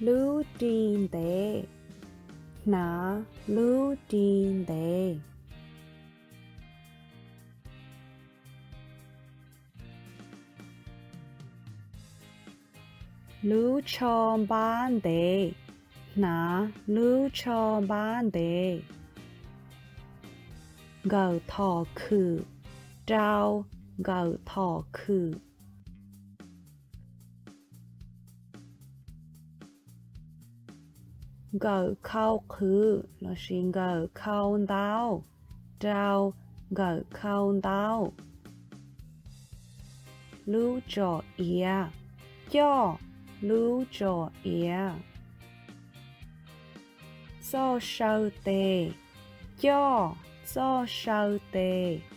Lub ris ntev. Hnav lub ris ntev. Lub tsho npab ntev. Hnav lub tsho npab ntev. Nkawm thom khwm. Rau nkawm thom khwm. Nkawm khau qhwv lossis nkawm khau ntaub. Rau nkawm khau ntaub. Lub tsom iav. Coj lub tsom iav. Txoj saw tes. Coj txoj saw tes.